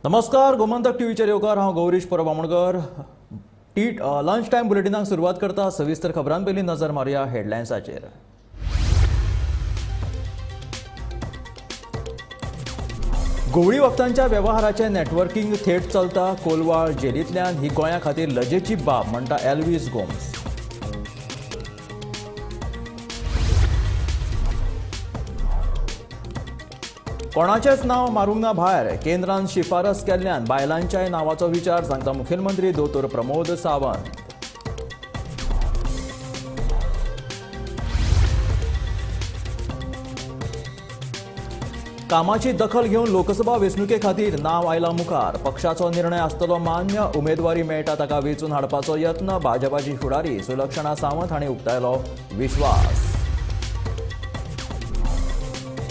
नमस्कार, गोमंतक टीव्हीचेर येवकार. हांव गौरीश परब आमोणकर. लंच टायम बुलेटिनाक सुरवात करता. सविस्तर खबरां पयलीं नजर मारुया हेडलायन्साचेर. घुंवळी वखदांच्या वेव्हाराचें नेटवर्किंग थेट चलता कोलवाळ जेलींतल्यान, ही गोंया खातीर लजेची बाब म्हणटा एल्वीस गोम्स. कोणाचेंच नांव मारूंक ना भायर, केंद्रान शिफारस केल्ल्यान बायलांच्याय नांवाचो विचार, सांगता मुखेलमंत्री दोतोर प्रमोद सावंत. कामाची दखल घेवन लोकसभा वेंचणुके खातीर नांव आयलां मुखार, पक्षाचो निर्णय आसतलो मान्य, उमेदवारी मेळटा ताका वेंचून हाडपाचो यत्न, भाजपाची फुडारी सुलक्षणा सावंत हांणी उक्तायलो विश्वास.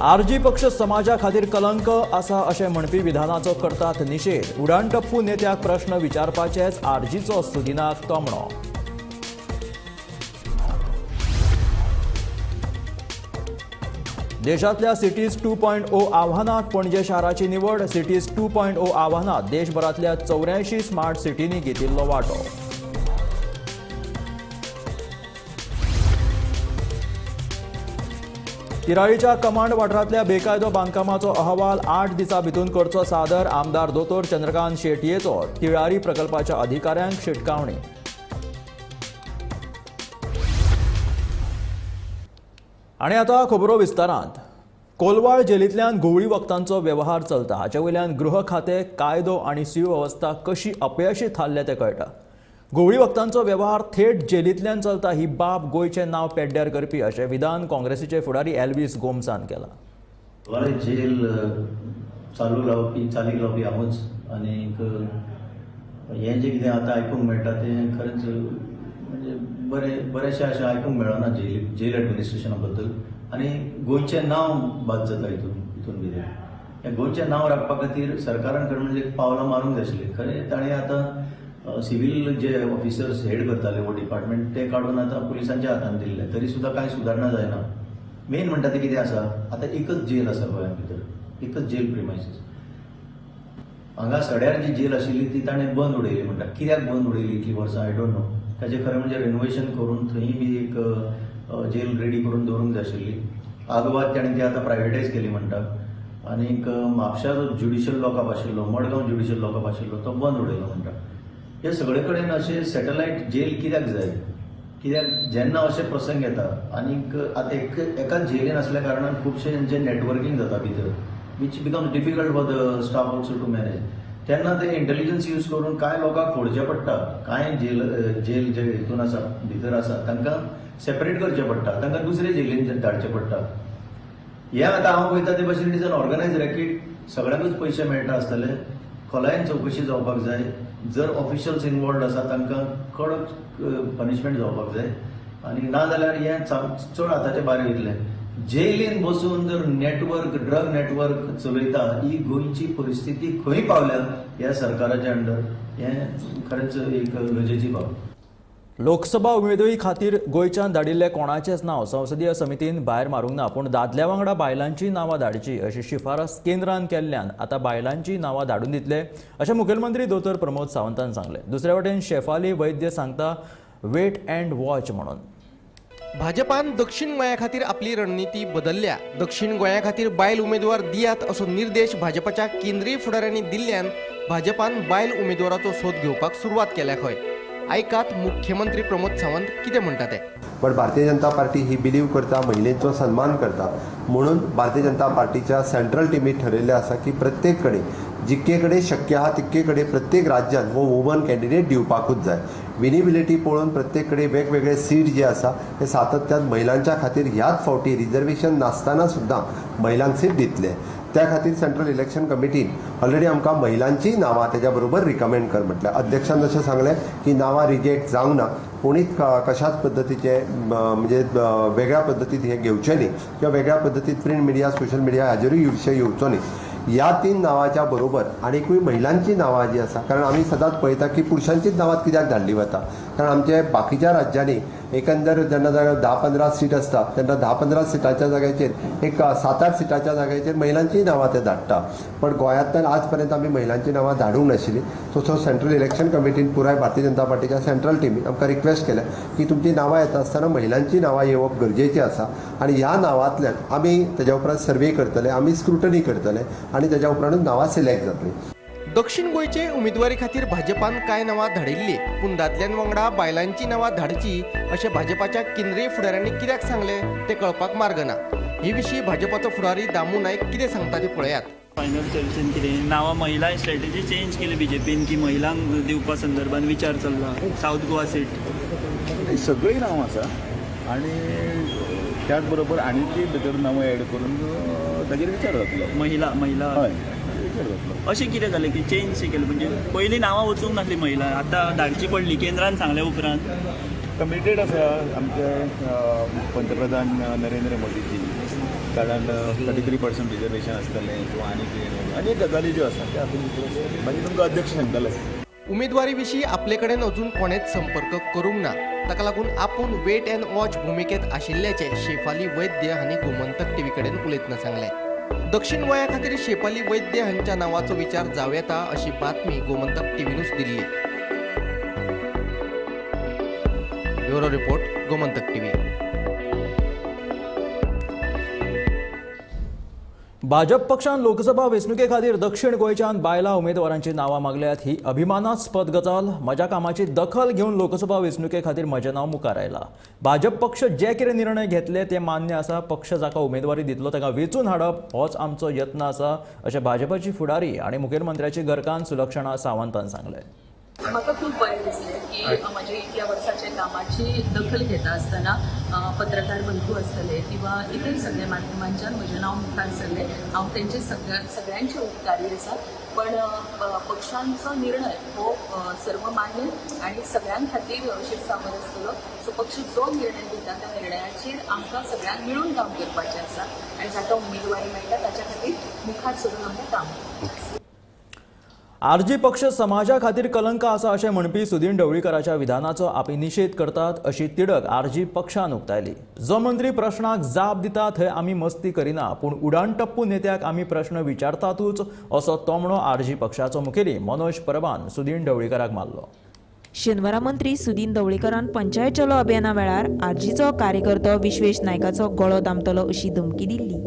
आरजी पक्ष समाजा खातीर कलंक आसा अशें म्हणपी विधानाचो करतात निशेध, उडाणटप्पू नेत्याक प्रश्न विचारपाचेच आरजीचो सुदिनाक तोमणो. देशांतल्या सिटीज 2.0 आव्हानात पणजे शाराची निवड, सिटीज 2.0 आव्हानात देशभरांतल्या 84 स्मार्ट सिटींनी घेतिल्लो वांटो. तिराळीच्या कमांड वाठारांतल्या बेकायदो बांदकामाचो अहवाल 8 दिसां भितर करचो सादर, आमदार दोतोर चंद्रकांत शेटयेचो तिळारी प्रकल्पाच्या अधिकाऱ्यांक शिटकावणी. आनी आतां खबरो विस्तारांत. कोलवाळ जेलींतल्यान घुंवळी वखदांचो वेव्हार चलता, हाचे वयल्यान गृह खातें, कायदो आनी सुवेवस्था कशी अपयशी थारल्या तें कळटा. घुंवळी वखदांचो वेव्हार थेट जेलींतल्यान चलता ही बाब गोंयचें नांव पेड्ड्यार करपी अशें विधान काँग्रेसीचे फुडारी एल्वीस गोम्सान केलां. जेल चालू लावपी, चालीक लावपी हांवूच, आनीक हें जें कितें आतां आयकूंक मेळटा तें खरेंच म्हणजे बरें बरेंशें अशें आयकूंक मेळना जेल जेल एडमिनिस्ट्रेशना बद्दल, आनी गोंयचें नांव बाद जाता हितून कितें. हें गोंयचें नांव राखपा खातीर सरकारान खरें म्हणजे पावलां मारूंक जाय आशिल्लीं. खरें ताणें आतां सिवील जे ऑफिसर्स हेड करताले वो डिपार्टमेंट ते काडून आतां पुलिसांच्या हातान दिल्ले, तरी सुद्दां कांय सुदारणा जायना. मेन म्हणटा तें कितें आसा, आतां एकच जेल आसा गोंयांत भितर, एकच जेल प्रिमायसीस. हांगा सड्यार जी जेल आशिल्ली ती ताणें बंद उडयली म्हणटा. कित्याक बंद उडयली इतलीं वर्सां I don't know. ताचें खरें म्हणजे रेनोवेशन करून थंय बी एक जेल रेडी करून दवरूंक जाय आशिल्ली. आगवाद ताणें ती आतां प्रायवेटायज केली म्हणटा. आनीक म्हापशा जो ज्युडिशियल लॉकअप आशिल्लो, मडगांव ज्युडिशियल लॉकअप आशिल्लो, तो बंद उडयलो म्हणटा. हे सगळे कडेन अशें सॅटलायट जेल कित्याक जाय? कित्याक जेन्ना अशे प्रसंग येता आनीक आतां एकाच जेलीन आसल्या कारणान खुबशें जें नेटवर्कींग जाता भितर, which becomes difficult for the staff also to manage. तेन्ना ते इंटेलिजन्स यूज करून कांय लोकांक फोडचें पडटा, कांय जेल जेल जे हितून आसा भितर आसा तांकां सेपरेट करचें पडटा, तांकां दुसरे जेलीन धाडचें पडटा. हें आतां हांव पळयता ते भाशेन it is an organise racket. सगळ्यांकूच पयशे मेळटा आसतले, खोलायेन चवकशी जावपाक जाय. जर ऑफिशियल्स इनवॉल्ड आसा तांकां कडक पनिशमेंट जावपाक जाय, आनी ना जाल्यार हें चड हाताचे भायर वयतलें. जेलीन बसून जर नेटवर्क, ड्रग नेटवर्क चलयता, ही गोंयची परिस्थिती खंय पावल्या ह्या सरकाराच्या अंडर, हें खरेंच एक लजेची बाब. लोकसभा उमेदवारी खातीर गोंयच्यान धाडिल्लें कोणाचेंच नांव संसदीय समितीन भायर मारूंक ना, पूण दादल्या वांगडा बायलांची नांवां धाडची अशी शिफारस केंद्रान केल्ल्यान आतां बायलांची नांवां धाडून दितले अशें मुखेलमंत्री दोतोर प्रमोद सावंतान सांगलें. दुसरे वटेन शेफाली वैद्य सांगता वेट अँड वॉच म्हणून. भाजपान दक्षिण गोंया खातीर आपली रणनिती बदलल्या. दक्षिण गोंया खातीर बायल उमेदवार दियात असो निर्देश भाजपाच्या केंद्रीय फुडाऱ्यांनी दिल्ल्यान भाजपान बायल उमेदवाराचो सोद घेवपाक सुरवात केल्या खंय. आयकात मुख्यमंत्री प्रमोद सावंत कितें म्हणटा ते. पण भारतीय जनता पार्टी ही बिलीव करता, महिलेंचो सन्मान करता, म्हणून भारतीय जनता पार्टीच्या सेंट्रल टिमीत ठरयल्लें आसा की प्रत्येक कडेन जितके कडेन शक्य आहा तितके कडेन प्रत्येक राज्यान हो वुमन कॅन्डिडेट दिवपाकूच जाय. विनिबिलिटी पळोवन प्रत्येक कडेन वेगवेगळे सीट जे आसा ते सातत्यान महिलांच्या खातीर ह्याच फावटी रिजर्वेशन नासतना सुद्दां महिलांक सीट दितले. त्या खातीर सेंट्रल इलेक्शन कमिटीन ऑलरेडी आमकां महिलांचीय नांवां तेज्या बरोबर रिकमेंड कर म्हटलें. अध्यक्षान जशें सांगलें की नांवां रिजेक्ट जावंक ना, कोणीच कशाच पद्दतीचे म्हणजे वेगळ्या पद्दतीत हें घेवचें न्ही किंवा वेगळ्या पद्दतीत प्रिंट मिडिया, सोशल मिडिया हाजेरूय विशय येवचो न्ही. ह्या 3नांवाच्या बरोबर आनिकूय महिलांची नांवां जी आसा, कारण आमी सदांच पळयता की पुरुशांचीच नांवां कित्याक धाडली वता, कारण आमचे बाकीच्या राज्यांनी एकंदर जेन्ना 10-15 सीट आसता तेन्ना 10-15 सिटांच्या जाग्याचेर एक 7-8 सिटांच्या जाग्याचेर महिलांचीय नांवां ते धाडटा, पण गोंयांतल्यान आज पर्यंत आमी महिलांची नांवां धाडूंक नाशिल्ली. सो सो सेंट्रल इलेक्शन कमिटीन पुराय भारतीय जनता पार्टीच्या सेंट्रल टिमीन आमकां रिक्वेस्ट केल्या की तुमची नांवां येता आसतना महिलांची नांवां येवप गरजेची आसा आनी ह्या नांवांतल्यान आमी तेज्या उपरांत सर्वे करतले, आमी स्क्रुटनी करतले आनी तेज्या उपरांतूच नांवां सिलेक्ट जातली. दक्षिण गोंयचे उमेदवारी खातीर भाजपान कांय नांवां धाडिल्ली, पूण दादल्यां वांगडा बायलांची नांवां धाडची अशें भाजपाच्या केंद्रीय फुडाऱ्यांनी कित्याक सांगलें तें कळपाक मार्ग ना. हे विशीं भाजपाचो फुडारी दामू नायक कितें सांगता तें पळयात. फायनल चर्चेन कितें नांवां महिला स्ट्रॅटेजी चेंज केली बीजेपीन की महिलांक दिवपा संदर्भात विचार चल्ला सावथ गोवा सीट सगळीं नांवां आसा आनी त्याच बरोबर आनीकय भितर नांवां एड करून ताजेर विचार जातलो. महिला महिला हय विचार जातलो. अशें कितें जालें की चेंज केलें म्हणजे पयलीं नांवां वचूंक नासली महिला, आतां धाडची पडली केंद्रान सांगले उपरांत. कमिटेड आसा आमचे पंतप्रधान नरेंद्र मोदीजी, कारण 33% रिजर्वेशन आसतलें किंवा आनी कितें अनेक गजाली ज्यो आसा त्या हातूंत मागीर तुमकां अध्यक्ष सांगतले. उमेदवारी विशीं आपले कडेन अजून कोणेच संपर्क करूंक ना, ताका लागून आपूण वेट अँड वॉच भुमिकेंत आशिल्ल्याचें शेफाली वैद्य हांणी गोमंतक टीव्ही कडेन उलयतना सांगलें. दक्षिण गोंया खातीर शेफाली वैद्य हांच्या नांवाचो विचार जावं येता अशी बातमी गोमंतक टीव्हीनूच दिल्ली. Bureau report, Gomantak TV. Bhajap पक्षान लोकसभा वेंचणुके खातीर दक्षिण गोंयच्यान बायलां उमेदवारांची नांवां मागल्यात ही अभिमानास्पद गजाल. म्हज्या कामाची दखल घेवन लोकसभा वेंचणुके खातीर म्हजें नांव मुखार आयलां. भाजप पक्ष जे कितें निर्णय घेतले ते मान्य आसा. पक्ष जाका उमेदवारी दितलो ताका वेंचून हाडप होच आमचो यत्न आसा अशें भाजपाची फुडारी आनी मुखेलमंत्र्याची घरकान्न सुलक्षणा सावंतान सांगलें. म्हाका खूब बरें दिसलें की म्हज्या इतल्या वर्साच्या कामाची दखल घेता आसतना पत्रकार बंधू आसतले किंवा इतर सगळे माध्यमांच्यान म्हजें नांव मुखार सरलें. हांव तेंचे सगळ्यांचे उपकारी आसा, पण पक्षांचो निर्णय हो सर्वमान्य आनी सगळ्यां खातीर शिरसावर आसतलो. सो पक्ष जो निर्णय घेता त्या निर्णयाचेर आमकां सगळ्यांक मेळून काम करपाचें आसा आनी जाका उमेदवारी मेळटा ताच्या खातीर मुखार सरून आमकां काम करपाचें आसा. आरजी पक्ष समाजा खातीर कलंक आसा अशें म्हणपी सुदीन ढवळीकराच्या विधानाचो आमी निशेध करतात अशी तिडक आरजी पक्षान उक्तायली. जो मंत्री प्रश्नाक जाप दिता थंय आमी मस्ती करिना, पूण उडाणटप्पू नेत्याक आमी प्रश्न विचारतातूच असो तोमणो आरजी पक्षाचो मुखेली मनोज परबान सुदीन ढवळीकराक मारलो. शेनवारा मंत्री सुदीन ढवळीकरान पंचायत चलो अभियाना वेळार आरजीचो कार्यकर्तो विश्वेश नायकाचो गळो दामतलो अशी धमकी दिल्ली,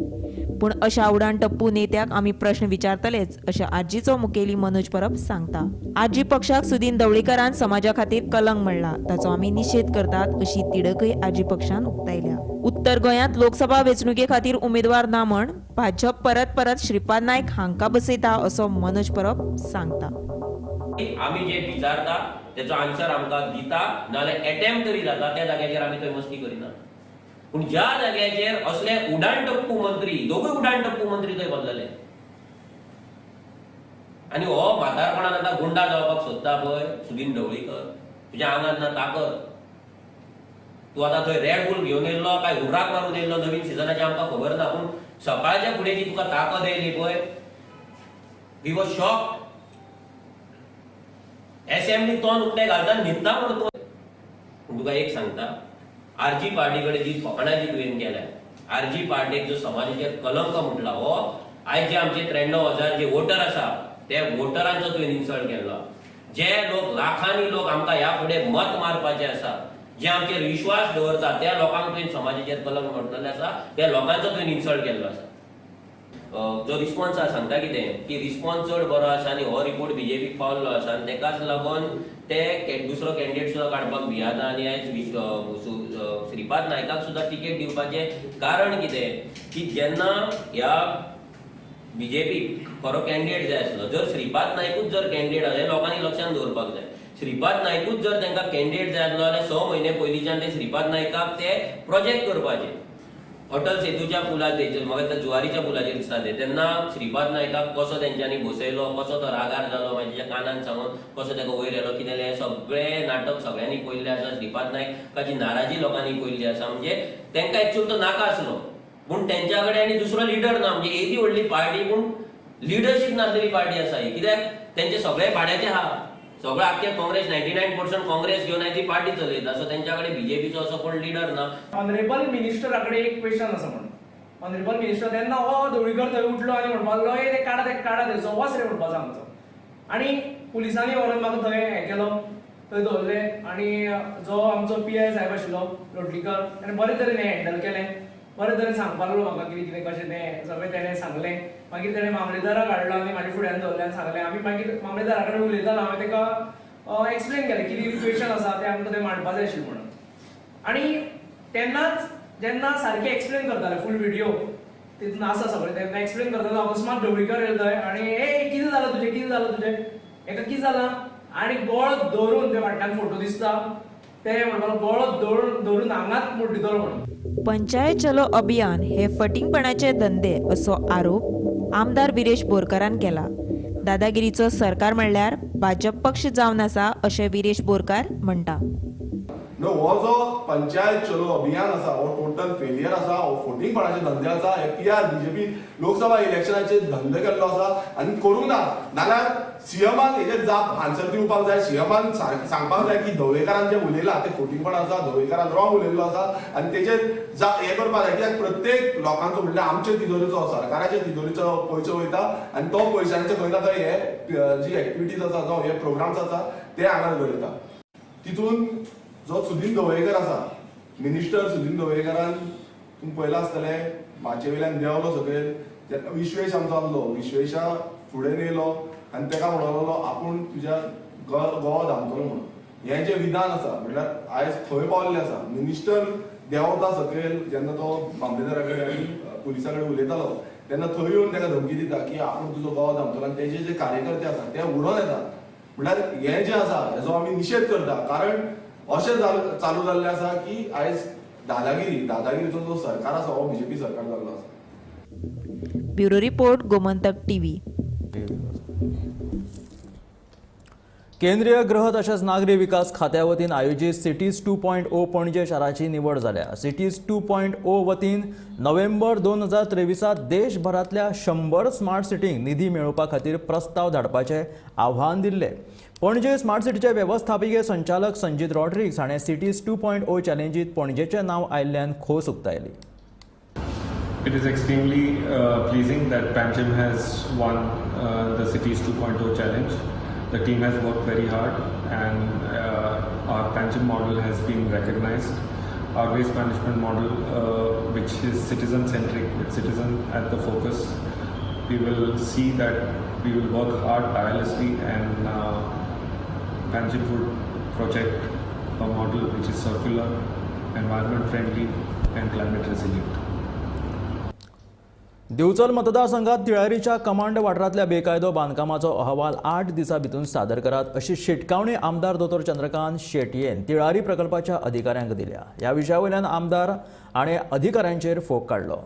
पूण अशा उडाण टप्पू नेत्याक आमी प्रश्न विचारतलेच अशें आरजीचो मुखेली मनोज परब सांगता. आरजी पक्षाक सुदीन ढवळीकरान समाजा खातीर कलंक म्हणला ताचो आमी निशेध करतात अशी तिडकय आरजी पक्षान उक्तायल्या. उत्तर गोंयांत लोकसभा वेंचणुके खातीर उमेदवार ना म्हण भाजप परत परत श्रीपाद नायक हांकां बसयता असो मनोज परब सांगता. आमी जे विचारता तेचो आन्सर आमकां दिता, नाजाल्यार एटेम्प्ट तरी जाता त्या जाग्याचेर आमी थंय मस्ती करिना. पूण ज्या जाग्याचेर असले उडाण टप्पू मंत्री, दोगूय उडाण टप्पू मंत्री थंय बदलले आनी हो म्हातारपणान आतां गुंडा जावपाक सोदता पळय सुदीन ढवळीकर, तुज्या आंगान ना ताकद. तूं आतां थंय रेड बुल घेवन येयल्लो काय हुर्राक मारून येयल्लो नवीन सिजनाची आमकां खबर ना, पूण सकाळच्या फुडें जी तुका ताकद येयली पळय, we was shocked. Assembly तोंड उकतें घालता न्हिदता म्हणून तूं. पूण तुका एक सांगता, आरजी पार्टी कडेन जी फकाणां जी तुवें केल्या, आरजी पार्टीक जो समाजाचेर कलंक म्हटला हो आयज जे आमचे 93,000 जे वोटर आसा ते वोटरांचो तुवें इन्सल्ट केल्लो. जे लोक लाखांनी लोक आमकां ह्या फुडें मत मारपाचे आसा, जे आमचेर विश्वास दवरता त्या लोकांक तुवें समाजाचेर कलंक म्हटलेलें आसा, त्या लोकांचो तुवें इन्सल्ट केल्लो आसा. जो रिस्पॉन्स आसा सांगता कितें की रिस्पॉन्स चड बरो आसा आनी हो रिपोर्ट बीजेपीक पावल्लो आसा आनी तेकाच लागून ते दुसरो कॅन्डिडेट सुद्दां काडपाक भियाता. आनी आयज श्रीपाद नायकाक सुद्दां तिकेट दिवपाचें कारण कितें की जेन्ना ह्या बीजेपीक खरो कॅन्डिडेट जाय आसलो, जर श्रीपाद नायकूच जर कॅन्डिडेट आसा हें लोकांनी लक्षांत दवरपाक जाय. श्रीपाद नायकूच जर तांकां कॅन्डिडेट जाय आसलो जाल्यार 6 म्हयने पयलींच्यान ते श्रीपाद नायकाक ते प्रोजेक्ट करपाचे. अटल सेतूच्या पुलाचेर म्हाका त्या जुवारीच्या पुलाचेर दिसता ते, तेन्ना श्रीपाद नायकाक कसो तेंच्यांनी बसयलो, कसो तो रागार जालो, मागीर तेच्या कानान सांगून कसो ताका वयर येयलो कितें हें सगळें नाटक सगळ्यांनी पळयल्लें आसा. श्रीपाद नायकाची नाराजी लोकांनी पळयल्ली आसा, म्हणजे तांकां एक्चुअल तो नाका आसलो, पूण तेंच्या कडेन आनी दुसरो लिडर ना. म्हणजे येदी व्हडली पार्टी पूण लिडरशीप नासलेली पार्टी आसा ही, कित्याक तेंचे सगळे भाड्याचे आहा. सगळो आख्खे काँग्रेस 99% काँग्रेस घेवन आयज ती पार्टी चलयता. सो तेंच्या कडेन बीजेपीचो असो कोण लिडर ना. ऑनरेबल मिनिस्टरा कडेन एक क्वेश्चन आसा म्हणून ऑनरेबल मिनिस्टर तेन्ना हो ढवळीकर थंय उठलो आनी म्हणपाक लागलो ए ते काडा ते काडा थंयचो वच रे म्हणपाचो आमचो. आनी पुलिसांनी व्हरून म्हाका थंय हें केलो, थंय दवरले आनी जो आमचो पी I साहेब आशिल्लो लोटलीकर ताणें बरे तरेन हें हँडल केलें, बरे तरेन सांगपाक लागलो म्हाका कितें कितें कशें तें सगळें तेणें सांगलें. मागीर तेणें मामलेदाराक हाडलो आनी म्हाज्या फुड्यान दवरलें आनी सांगलें. आमी मागीर मामलेदारा कडेन उलयतालो, हांवें ताका एक्सप्लेन केलें कितें क्वेश्चन आसा तें आमकां तें मांडपा जाय आशिल्लें म्हणून. आनी तेन्नाच जेन्ना सारकें एक्सप्लेन करताले फूल व्हिडियो तितून आसा सगळें, तेन्ना एक्सप्लेन करतालो अकस्मात ढवळीकर येयलो थंय आनी ए कितें जालां तुजें, कितें जालां तुजें, हेका कितें जालां, आनी गळो धरून ते फाटल्यान फोटो दिसता ते म्हणपाक गळो धरून धरून हांगाच मुड्डितलो म्हणून. पंचायत चलो अभियान हे फटींगपणाचे धंदे असो आरोप आमदार विरेश बोरकारान केला. दादागिरीचो सरकार म्हणल्यार भाजप पक्ष जावन आसा अशें विरेश बोरकार म्हणटा. नो, हो जो पंचायत चलो अभियान आसा हो टोटल फेलियर आसा, हो फटींगपणाचे धंदे आसा. हे पी आर बीजेपी लोकसभा इलेक्शनाचेर धंदे केल्लो आसा आनी करूंक ना. नाल्यार सीएमान हेजेर जाप आन्सर दिवपाक जाय. सीएमान सांगपाक जाय की ढवळीकारान जें उलयलां तें फटींगपण आसा, ढवळीकारान रॉंग उलयल्लो आसा आनी तेजेर हें करपाक जाय. कित्याक प्रत्येक लोकांचो म्हणल्यार आमचे तिजोरीचो, सरकाराचे तिजोरीचो पयसो वयता आनी तो पयशांचे खंय ना खंय हे जी एक्टिविटीज आसा जावं हे प्रोग्राम्स आसा ते हांगा घडयता. तितून जो सुदीन ढवळीकर आसा, मिनिस्टर सुदीन ढवळीकरान तुमी पळयलां आसतलें माचये वयल्यान देंवलो सकयल, जेन्ना विश्वेश आमचो आसलो, विश्वेशा फुडें येयलो आनी ताका म्हणूंक लागलो आपूण तुज्या गोवा धांवतलो म्हणून. हें जें विधान आसा म्हणल्यार आयज खंय पावल्लें आसा. मिनिस्टर देंवता सकयल जेन्ना तो मामलेदारा कडेन आनी पुलिसां कडेन उलयतालो तेन्ना थंय येवन ताका धमकी दिता की आपूण तुजो गोवा धांवतलो आनी तेजे जे कार्यकर्ते आसा ते उडोवन येतात. म्हणल्यार हें जें आसा हेजो आमी निशेध करता, कारण अशें चालू जाल्लें आसा की आयज दादागिरीचो जो सरकार आसा हो बीजेपी सरकार जाल्लो आसा. Bureau report, Gomantak TV. केंद्रीय गृह तशेंच नागरी विकास खात्या वतीन आयोजीत सिटीज 2.0 पणजे शाराची निवड जाल्या. सिटीज 2.0 वतीन नोव्हेंबर 2023 देशभरांतल्या 100 स्मार्ट सिटींक निधी मेळोवपा खातीर प्रस्ताव धाडपाचें आव्हान दिल्लें. पणजे स्मार्ट सिटीचे वेवस्थापिके संचालक संजीत रॉड्रिग्स हाणें सिटीज 2.0 चॅलेंजीत पणजेचें नांव आयिल्ल्यान खोस उक्तायली. It is extremely pleasing that Panjim has won the Cities 2.0 challenge. The team has worked very hard and our Panjim model has been recognized. Our waste management model, which is citizen-centric, with citizen at the focus, we will see that we will work hard tirelessly and Panjim would project a model which is circular, environment-friendly and climate resilient. Divchal मतदारसंघात तिळारीच्या command वाठारांतल्या बेकायदो बांदकामाचो अहवाल 8 दिसां भितर सादर करात अशी शिटकावणी आमदार दोतोर चंद्रकांत शेटयेन तिळारी प्रकल्पाच्या अधिकाऱ्यांक दिल्या. ह्या विशया वयल्यान आमदार हाणें अधिकाऱ्यांचेर फोग काडलो.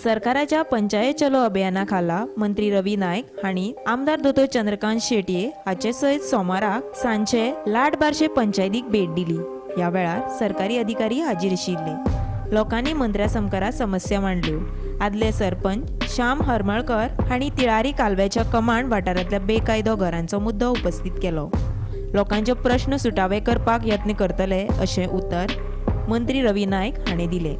सरकाराच्या पंचायत चलो अभियाना खाला मंत्री रवी नायक हांणी आमदार दोतोर चंद्रकांत शेटये हाचे सयत सोमाराक सांजचे लाडबारशे पंचायतीक भेट दिली. ह्या वेळार सरकारी अधिकारी हाजीर आशिल्ले. लोकांनी मंत्र्या समकारा समस्या मांडल्यो. आदले सरपंच श्याम हरमळकर हांणी तिळारी कालव्याच्या कमांड वाठारांतल्या बेकायदो घरांचो मुद्दो उपस्थित केलो. लोकांचे प्रश्न सुटावे करपाक यत्न करतले अशें उतर मंत्री रवी नायक हांणी दिलें.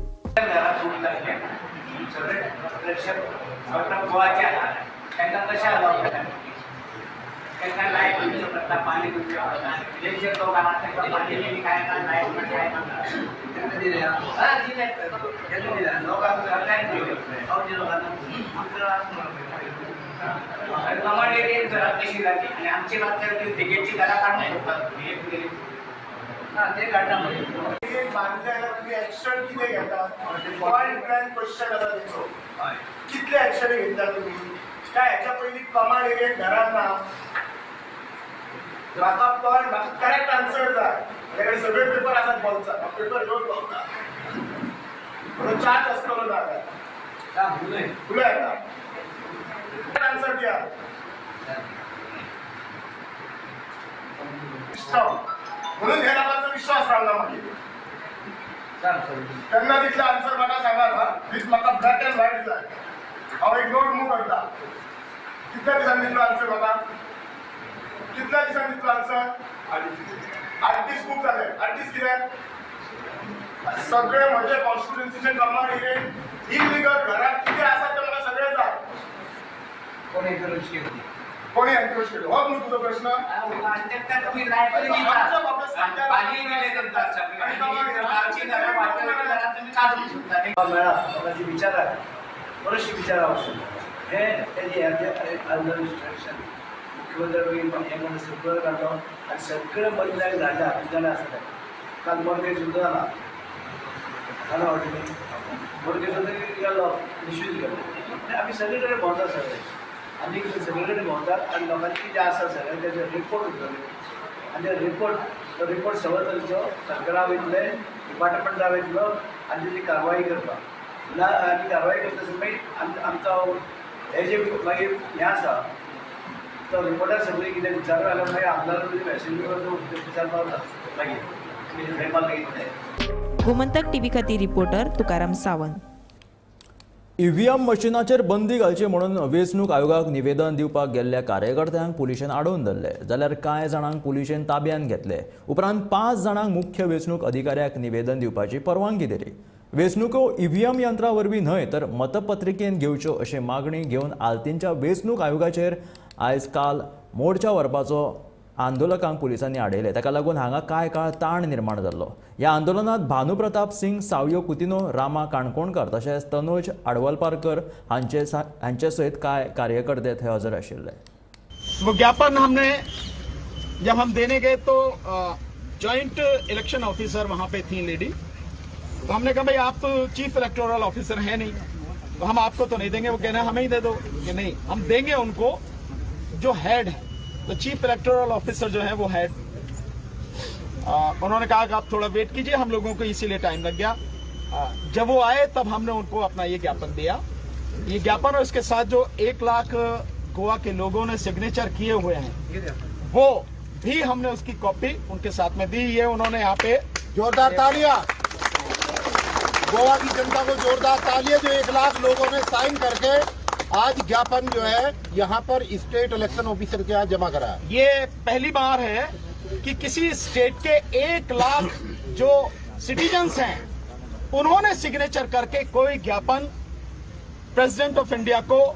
कितले एक्शन घेतला तुम्ही काय ह्याच्या पयलीं कमांड एरियेत घरां ना? म्हाका पॉयंट, म्हाका करेक्ट आन्सर जाय. म्हजे सगळे पेपर आसात बोल्सात, हांव पेपर घेवन भोंवता. म्हजो चार्ज आसतलो ना उलय येता. आन्सर दिया. म्हणून ह्या लोकांचो विश्वास रावला मागीर. केन्ना दितले आन्सर म्हाका सांगात. हा, दीस म्हाका ब्लॅक अँड व्हायट जाय. हांव एक नोट मूव करता. कितल्या दिसांनी दितलो आन्सर म्हाका? कितल्या दिसान दितलो आन्सर? 8 दीस खूब जाले. 8 दीस कित्याक? सगळे म्हजे कॉन्स्टिट्युएन्सीचे कमांड इलिगल घरात कितें आसा तें म्हाका सगळें जाय. कोणी एनक्रोच केली? कोणी एनक्रोच केली हो न्हू तुजो प्रश्न? मेळा विचारात बरेचशे विचार हे इन्स्ट्रक्शन मुख्यमंत्री हें म्हणून सगळं काडलो आनी सगळें बदल्याक धाडल्या जाणां आसता. काल मोर्गे सुद्दां जाला जाणा वाटली मोर्गे सुद्दां गेलो निश्चीत गेलो. आमी सगळे कडेन भोंवतात सगळे, आमी सगळे कडेन भोंवतात आनी लोकांचे कितें आसा सगळें तेजे रिपोर्ट उरतले आनी ते रिपोर्ट सगळो तरेचो सरकारा वयतले, डिपार्टमेंटा वयतलो आनी तेजी कारवाई करपाक ना. आनी कारवाई करता आसतना मागीर आमचो हे जे मागीर हें आसा तो रिपोर्टार सगळें कितें विचारलो जाल्यार मागीर आमदार विचार पावता मागीर थंय मारलें कितें. गोमंतक टीव्ही खातीर रिपोर्टर तुकाराम सावंत. ईव्हीएम मशिनाचेर बंदी घालची म्हणून वेंचणूक आयोगाक निवेदन दिवपाक गेल्ल्या कार्यकर्त्यांक पुलिशेन आडोवन धरले, जाल्यार कांय जाणांक पुलिशेन ताब्यांत घेतले. उपरांत 5 जाणांक मुख्य वेंचणूक अधिकाऱ्याक निवेदन दिवपाची परवानगी दिली. वेंचणुको ईव्हीएम यंत्रा वरवीं न्हय तर मतपत्रिकेन घेवच्यो अशी मागणी घेवन आल्तीनच्या वेंचणूक आयोगाचेर आयज काल मोर्चा व्हरपाचो आंदोलकांक पुलिसांनी आडयले. ताका लागून हांगा कांय काळ ताण निर्माण जाल्लो. ह्या आंदोलनात भानुप्रताप सिंग, सावयो कुतिनो, रामा काणकोणकर तशेंच तनोज आडवलपारकर हांचे सयत कांय कार्यकर्ते थंय हजर आशिल्ले. वो ज्ञापन हमने जब हम देने गए तो जॉइंट इलेक्शन ऑफिसर वहां पे थी लेडी, तो हमने कहा भाई आप चीफ इलेक्टोरल ऑफिसर हैं नहीं तो हम आपको तो नहीं देंगे. वो कहना हमें ही दे दो कि नहीं, हम देंगे उनको जो हेड है, तो चीफ इलेक्टोरल ऑफिसर जो है वो हेड. उन्होंने कहा कि आप थोड़ा वेट कीजिए, हम लोगों को इसीलिए टाइम लग गया. जब वो आए तब हमने उनको अपना ये ज्ञापन दिया. ये ज्ञापन और इसके साथ जो 1 लाख गोवा के लोगों ने सिग्नेचर किए हुए हैं वो भी हमने उसकी कॉपी उनके साथ में दी. ये उन्होंने यहाँ पे जोरदार तालियां, गोवा की जनता को जोरदार तालियां जो 1 लाख लोगों ने साइन करके आज ज्ञापन जो है यहाँ पर स्टेट इलेक्शन ऑफिसर के यहाँ जमा कराया। ये पहली बार है कि किसी स्टेट के 1 लाख जो सिटीजन्स हैं उन्होंने सिग्नेचर करके कोई ज्ञापन प्रेसिडेंट ऑफ इंडिया को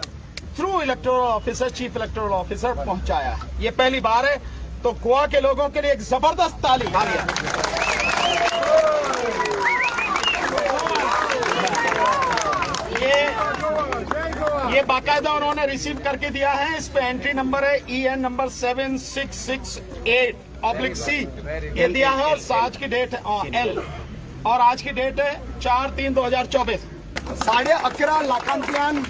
through electoral officer, chief electoral officer पहुंचाया है। ये पहली बार है, तो गोवा के लोगों के लिए एक जबरदस्त ताली। ये बाकायदा उन्होंने रिसीव करके दिया है। इस पे एंट्री नंबर है EN number 7668/C ये दिया है और आज की डेट है L और आज की डेट है 4/3/2024। 11.5 लाखांतल्यान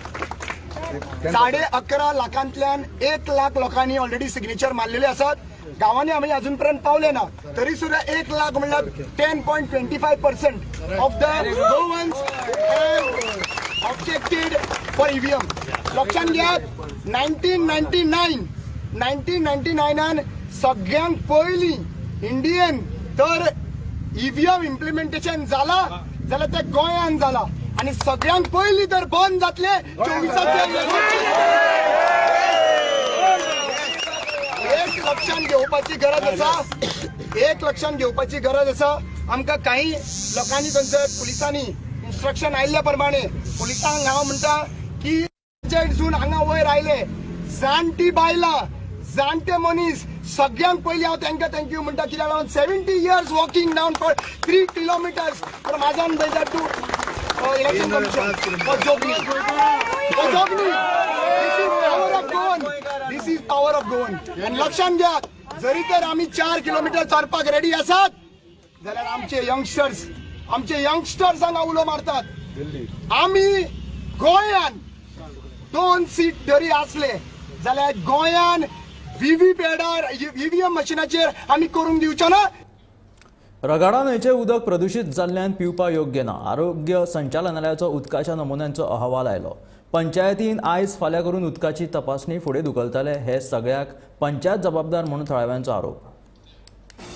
11.5 लाखांतल्यान 1 लाख लोकांनी ऑलरेडी सिग्नेचर मारलेले आसात। गांवांनी आमी अजून पर्यंत पावले ना, तरी सुद्धा 1 लाख म्हणल्यार 10.25% of the Goans have objected for EVM. लक्षात घ्यात, 1999 सगळ्यांक पयलीं इंडियन तर ईव्हीएम इम्प्लिमेंटेशन जाला जाल्यार ते गोंयान जाला आनी सगळ्यांक पयलीं तर बंद जातले 24. एक लक्षात घेवपाची गरज आसा, एक लक्षात घेवपाची गरज आसा. आमकां काही लोकांनी थंयसर पुलिसांनी इन्स्ट्रक्शन आयिल्ल्या प्रमाणे पुलिसांक हांव म्हणटा की सून हांगा वयर आयले जाणटी बायलां, जाणटे मनीस, सगळ्यांक पयलीं हांव तांकां thank you म्हणटा. कित्याक लागून 70 years walking down for 3 kilometers from Azan Bazar to election commission for Jogani. For Jogani. This is power of Goan. This is power of Goan. आनी लक्षात घ्यात, जरी तर आमी 4 किलोमिटर चलपाक रेडी आसात जाल्यार आमचे यंगस्टर्स, आमचे यंगस्टर्स हांगा उलो मारतात. आमी गोंयान 2 सीट जरी आसले जाल्यार गोंयान व्हीव्हीपॅडार ईव्हीएम मशिनाचेर आमी करूंक दिवचो ना. रगाडा न्हंयचें उदक प्रदूशीत जाल्ल्यान पिवपा योग्य ना. आरोग्य संचालनालयाचो उदकाच्या नमुन्यांचो अहवाल आयलो. पंचायतीन आयज फाल्यां करून उदकाची तपासणी फुडें धुकलतले हे सगळ्याक पंचायत जबाबदार म्हणून थळाव्यांचो आरोप.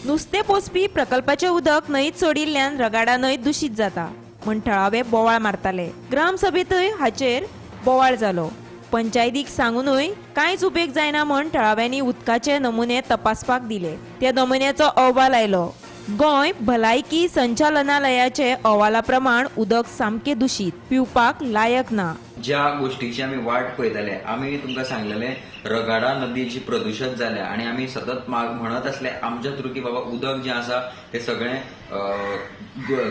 नुस्तें पोसपी प्रकल्पाचें उदक न्हंयत सोडिल्ल्यान रगाडा न्हंय दूशीत जाता म्हण थळावे बोवाळ मारताले. ग्रामसभेंतय हाचेर बोवाळ जालो. पंचायतीक सांगूनय कांयच उपेग जायना म्हण थळाव्यांनी उदकाचे नमुने तपासपाक दिले. त्या नमुन्याचो अहवाल आयलो. गोंय भलायकी संचालनालयाचे अहवाला प्रमाण उदक सामकें दुशीत, पिवपाक लायक ना. ज्या गोष्टीची आमी वाट पळयताले, आमी तुमकां सांगलेले रगाडा नदी जी प्रदूषित जाल्या आनी आमी सतत म्हणत आसले आमच्या थ्रू की बाबा उदक जें आसा तें सगळें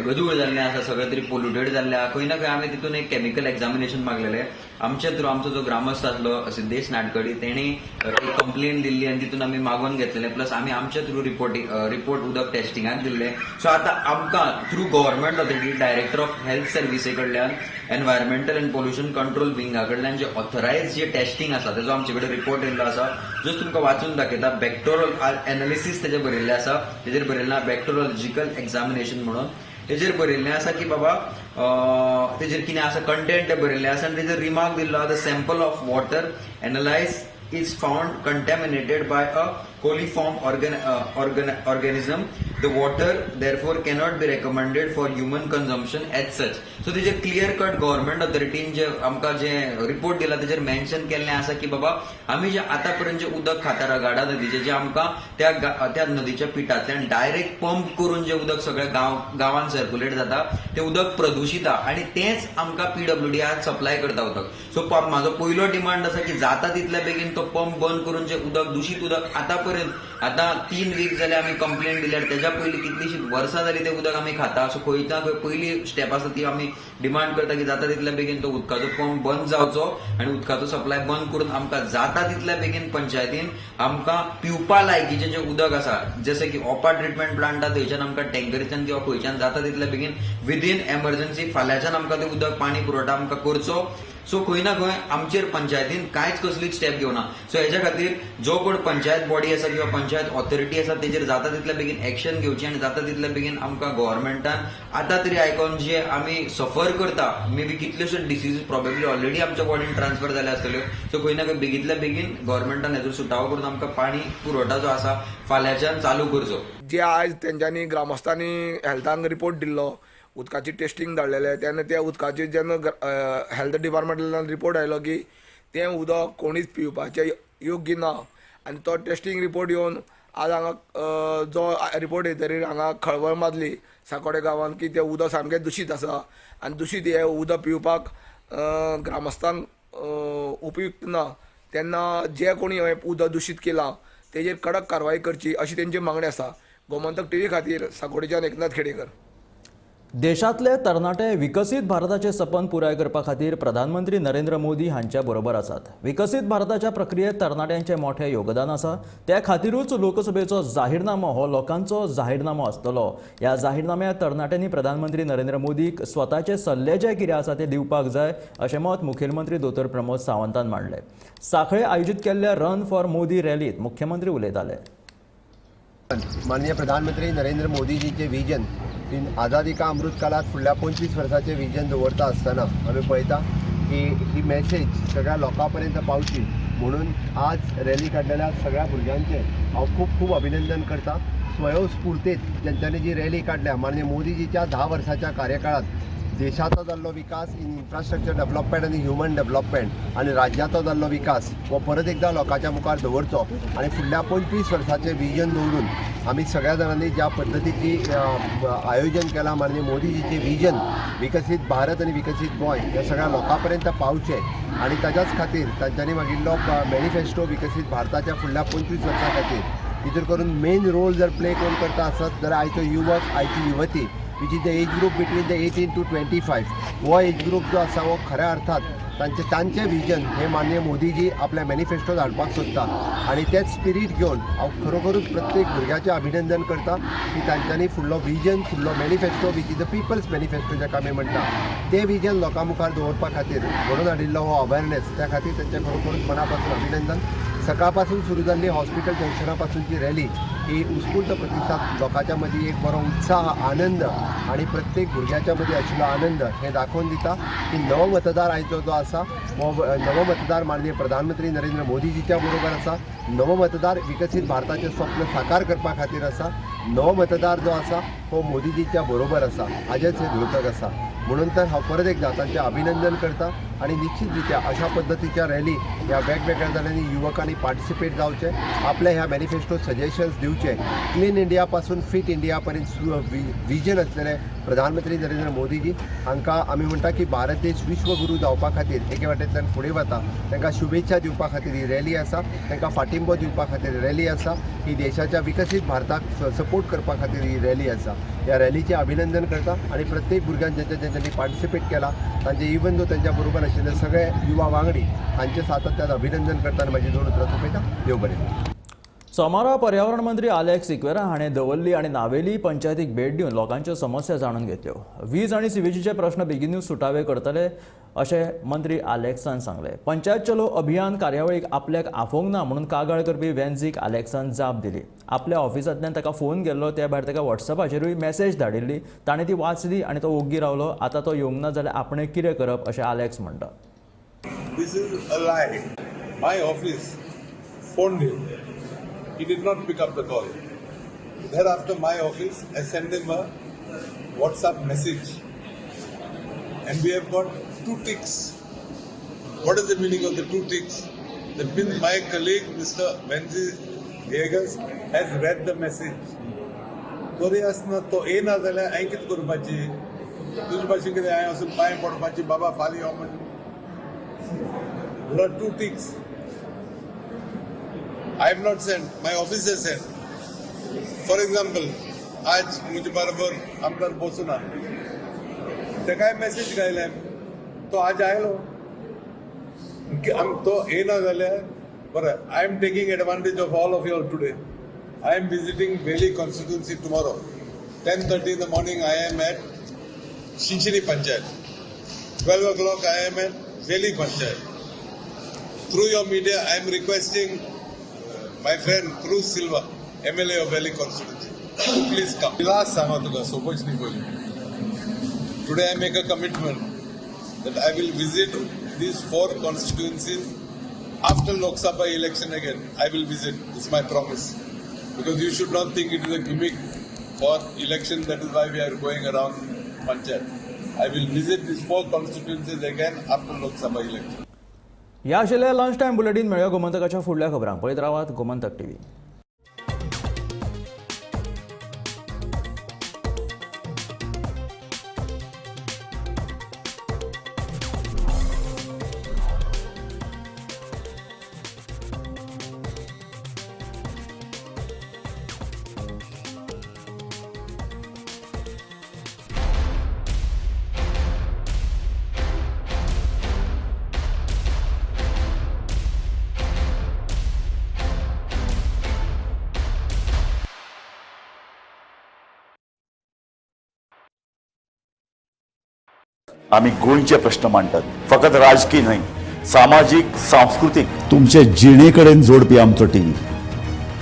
गदूळ जाल्लें आसा, सगळें तरी पोल्युटेड जाल्लें आसा. खंय ना खंय आमी तितून एक केमिकल एग्जामिनेशन मागलेलें. आमच्या थ्रू आमचो जो ग्रामस्थ आसलो सिद्धेश नाटकडी तेणी एक कंप्लेन दिल्ली आनी तितून आमी मागोवन घेतलेले. प्लस आमी आमच्या थ्रू रिपोर्ट उदक टेस्टिंगाक दिल्ले. सो आतां आमकां through government authority director of health services कडल्यान एनवायरमेंटल एंड पोल्युशन कंट्रोल विंगा कडल्यान जे ऑथरायज जे टेस्टिंग आसा तेजो आमचे कडेन रिपोर्ट येयल्लो आसा, जो तुमकां वाचून दाखयता. बॅक्टोरल एनालिसीस तेजेर बरयल्लें आसा, तेजेर बरयल्लें बॅक्टोरोलॉजिकल एग्जामिनेशन म्हणून. तेजेर बरयल्लें आसा की बाबा तेजेर कितें आसा कंटेंट बरयल्लें आसा आनी तेजेर रिमार्क दिल्लो आसा, the sample of water analyse is found contaminated by a coliform organism. The water therefore cannot be recommended for human consumption as such. So तेजेर क्लियर कट गव्हर्मेंट ऑथॉरिटीन जे आमकां जे रिपोर्ट दिला तेजेर मेन्शन केल्लें आसा की बाबा आमी जे आतां पर्यंत जे उदक खाता रगाडा नदीचें, जे आमकां त्या नदीच्या पिठांतल्यान डायरेक्ट पंप करून जे उदक सगळ्या गांवान सर्क्युलेट जाता तें उदक प्रदूशीत आनी तेंच आमकां पीडब्ल्यूडी आज सप्लाय करता उदक. सो म्हाजो पयलो डिमांड आसा की जाता तितल्या बेगीन तो पंप बंद करून जे उदक दुशीत उदक आतां पर्यंत आतां 3 वीक जाले आमी कंप्लेन दिल्यार, तेज्या पयलीं कितलींशीं वर्सां जालीं तें उदक आमी खाता. सो खंय ना खंय पयली स्टेप आसा ती आमी डिमांड करता की जाता तितल्या बेगीन तो उदकाचो पंप बंद जावचो आनी उदकाचो सप्लाय बंद करून आमकां जाता तितल्या बेगीन पंचायतीन आमकां पिवपा लायकीचें जें उदक आसा, जशें की ओपा ट्रिटमेंट प्लांट आसा थंयच्यान आमकां टँकरीच्यान किंवा खंयच्यान जाता तितल्या बेगीन विदीन एमर्जन्सी फाल्यांच्यान आमकां तें उदक पाणी पुरवठा आमकां करचो. सो खंय ना खंय आमचेर पंचायतीन कांयच कसलीच स्टेप घेवना. सो हेज्या खातीर जो कोण पंचायत बॉडी आसा किंवा पंचायत ऑथॉरिटी आसा तेजेर जाता तितल्या बेगीन एक्शन घेवची आनी जाता तितल्या बेगीन आमकां गव्हर्मेंटान आतां तरी आयकोन जे आमी सफर करता, मे बी कितल्योश्यो डिसीज प्रोबेबली ऑलरेडी आमच्या बॉडीन ट्रान्सफर जाल्या आसतल्यो. सो खंय ना खंय बेगींतल्या बेगीन गव्हर्मेंटान हेजो सुटावो करून आमकां पाणी पुरवठा जो आसा फाल्यांच्यान चालू करचो. जे आयज तेंच्यांनी ग्रामस्थांनी हेल्थांक रिपोर्ट दिल्लो, उदकाची टेस्टिंग धाडलेलें, तेन्ना त्या उदकाची जेन्ना हेल्थ डिपार्टमेंटांतल्यान रिपोर्ट आयलो की तें उदक कोणीच पिवपाचें योग्य ना आनी तो टेस्टिंग रिपोर्ट येवन आज हांगा जो रिपोर्ट येतरीर हांगा खळबळ मारली साकोडे गांवांत की तें उदक सामकें दुशीत आसा आनी दुशीत हें उदक पिवपाक ग्रामस्थांक उपयुक्त ना. तेन्ना जे कोणी हें उदक दुशीत केलां तेजेर कडक कारवाय करची अशी तेंची मागणी आसा. गोमंतक टीव्ही खातीर साकोडेच्यान एकनाथ खेडेकर. देशांतले तरणाटे विकसीत भारताचें सपन पुराय करपा खातीर प्रधानमंत्री नरेंद्र मोदी हांच्या बरोबर आसात. विकसीत भारताच्या प्रक्रियेत तरणाट्यांचें मोठें योगदान आसा, त्या खातीरूच लोकसभेचो जाहीरनामो हो लोकांचो जाहीरनामो आसतलो. ह्या जाहीरनाम्यांत तरणाट्यांनी प्रधानमंत्री नरेंद्र मोदीक स्वताचे सल्ले जे कितें आसा ते दिवपाक जाय अशें मत मुखेलमंत्री दोतोर प्रमोद सावंतान मांडलें. सांखळे आयोजीत केल्ल्या रन फॉर मोदी रॅलींत मुख्यमंत्री उलयताले. माननीय प्रधानमंत्री नरेंद्र मोदीजींचे विजन इन आझादी का अमृत काळात फुडल्या 25 वर्साचें विजन दवरता आसतना आमी पळयता की ही मॅसेज सगळ्या लोकां पर्यंत पावची म्हणून आज रॅली काडलेल्या सगळ्या भुरग्यांचें हांव खूब खूब अभिनंदन करता. स्वयंस्फूर्तेत तेंच्यांनी जी रॅली काडल्या, माननीय मोदीजीच्या 10 वर्साच्या कार्यकाळात देशाचो जाल्लो विकास इन इन्फ्रास्ट्रक्चर डेव्हलपमेंट आनी ह्युमन डेव्हलपमेंट आनी राज्याचो जाल्लो विकास हो परत एकदां लोकांच्या मुखार दवरचो आनी फुडल्या 25 वर्साचें विजन दवरून आमी सगळ्या जाणांनी ज्या पद्दतीची आयोजन केलां, माननीय मोदीजीचें विजन विकसीत भारत आनी विकसीत गोंय हे सगळ्या लोकां पर्यंत पावचें आनी ताच्याच खातीर तांच्यांनी मागिल्लो मॅनिफेस्टो विकसीत भारताच्या फुडल्या 25 वर्सां खातीर भितर करून मेन रोल जर प्ले कोण करता आसत जाल्यार आयचो युवक, आयची युवती, which is the age group between the 18 to 25, हो एज ग्रूप जो आसा हो खऱ्या अर्थात तांचें विजन हे माननीय मोदीजी आपल्या मॅनिफेस्टोत हाडपाक सोदता आनी तेच स्पिरीट घेवन हांव खरोखरूच प्रत्येक भुरग्याचें अभिनंदन करता की तांच्यांनी फुडलो विजन, फुडलो manifesto which is the people's manifesto जाका आमी म्हणटा तें विजन लोकां मुखार दवरपा खातीर घडोवन हाडिल्लो हो अवेरनेस, त्या खातीर तांचें खरोखरूच मना पासून अभिनंदन. सकाळ पासून सुरू जाल्ली हॉस्पिटल जंक्शना पासूनची रॅली ही उत्स्फूर्त प्रतिसाद, लोकांच्या मदीं एक बरो उत्साह, आनंद आनी प्रत्येक भुरग्याच्या मदीं आशिल्लो आनंद हें दाखोवन दिता की नवो मतदार आयचो जो आसा हो नवो मतदार माननीय प्रधानमंत्री नरेंद्र मोदीजीच्या बरोबर आसा. नवो मतदार विकसीत भारताचें स्वप्न साकार करपा खातीर आसा. नवो मतदार जो आसा हो मोदीजीच्या बरोबर आसा, हाजेच हें द्योतक आसा. म्हणून तर हांव परत एकदा तांचें अभिनंदन करता आनी निश्चित रित्या अशा पद्दतीच्या रॅली ह्या वेगवेगळ्या जाग्यांनी युवकांनी पार्टिसिपेट जावचें, आपल्या ह्या मॅनिफेस्टो सजेशन्स दिवचे. क्लीन इंडिया पासून फिट इंडिया पर्यंत विजन आसलेले प्रधानमंत्री नरेंद्र मोदीजी हांकां आमी म्हणटा की भारत देश विश्वगुरू जावपा खातीर एके वाटेंतल्यान फुडें वता. तांकां शुभेच्छा दिवपा खातीर ही रॅली आसा, तांकां फाटिंबो दिवपा खातीर रॅली आसा, ही देशाच्या विकसीत भारताक सपोर्ट करपा खातीर ही रॅली आसा. ह्या रॅलीचें अभिनंदन करता आनी प्रत्येक भुरग्यान ज्यांच्या ज्यांच्यानी पार्टिसिपेट केला तांचे इवन दो तांच्या बरोबर आशिल्ले सगळे युवा वांगडी हांचे सातत्यान अभिनंदन करता आनी म्हाजी दोन उतरां सोंपयता. देव बरें. सोमारा पर्यावरण मंत्री आलेक्स सिक्वेरा हाणें दवर्ली आनी नावेली पंचायतीक भेट दिवन लोकांच्यो समस्या जाणून घेतल्यो. वीज आनी सिवेजीचे प्रश्न बेगिनूच सुटावे करतले अशें मंत्री आलेक्सान सांगलें. पंचायत चलो अभियान कार्यावळीक आपल्याक आफोवंक ना म्हणून कागाळ करपी वेन्झीक आलेक्सान जाप दिली. आपल्या ऑफिसांतल्यान ताका फोन केल्लो, त्या भायर ताका व्हॉट्सएपाचेरूय मॅसेज धाडिल्ली, ताणें ती वाचली आनी तो ओग्गी रावलो. आतां तो येवंक ना जाल्यार आपणें कितें करप अशें आलेक्स म्हणटा. This is a lie. My office phoned him. He did not pick up the call. Thereafter, my office, I sent him a WhatsApp message. And we have got 2 ticks. What is the meaning of the 2 ticks? That means my colleague, Mr. Venzi Viegas, has read the message. तरी आसतना तो येना जाल्यार हांवें कितें करपाची? तुजे भाशेन कितें हांवें वचून पांय पडपाची, बाबा फाल्यां यो म्हण. There are 2 ticks. I have not sent, my office has sent. For example, आज मुझे बरोबर आमदार बसूना तेकाय मॅसेज घायले, तो आज आयलो तो येना जाल्यार बरें. I am taking advantage of all of you all today. I am visiting Veli constituency tomorrow 10:30 in the morning. I am at Chinchinim panchayat. 12 o'clock I am at Veli panchayat. Through your media I am requesting my friend Cruz Silva, MLA of Valley constituency, please come. Last सांगा तुका सोपोच न्ही पयली. Today I make a commitment that I will visit these 4 constituencies after Lok Sabha election again. I will visit. It's my promise. Because you should not think it is a gimmick for election. That is why we are going around Panchayat. I will visit these 4 constituencies again after Lok Sabha election. ह्या आशिल्लें lunch time bulletin. मेळया गोमंतकाच्या फुडल्या खबरांक. पळयत रावात Gomantak TV. आमी गोंयचे प्रश्न मांडटात, फकत राजकीय न्हय, सामाजीक, सांस्कृतीक, तुमचे जिणे कडेन जोडपी आमचो टीव्ही,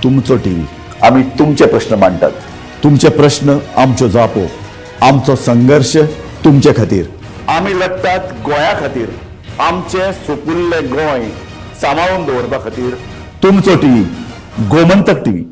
तुमचो टीव्ही. आमी तुमचे प्रश्न मांडटात, तुमचे प्रश्न आमच्यो जापो, आमचो संघर्श तुमचे खातीर. आमी लढटात गोंया खातीर, आमचें सुपुल्लें गोंय सांबाळून दवरपा खातीर. तुमचो टीव्ही, गोमंतक टीव्ही.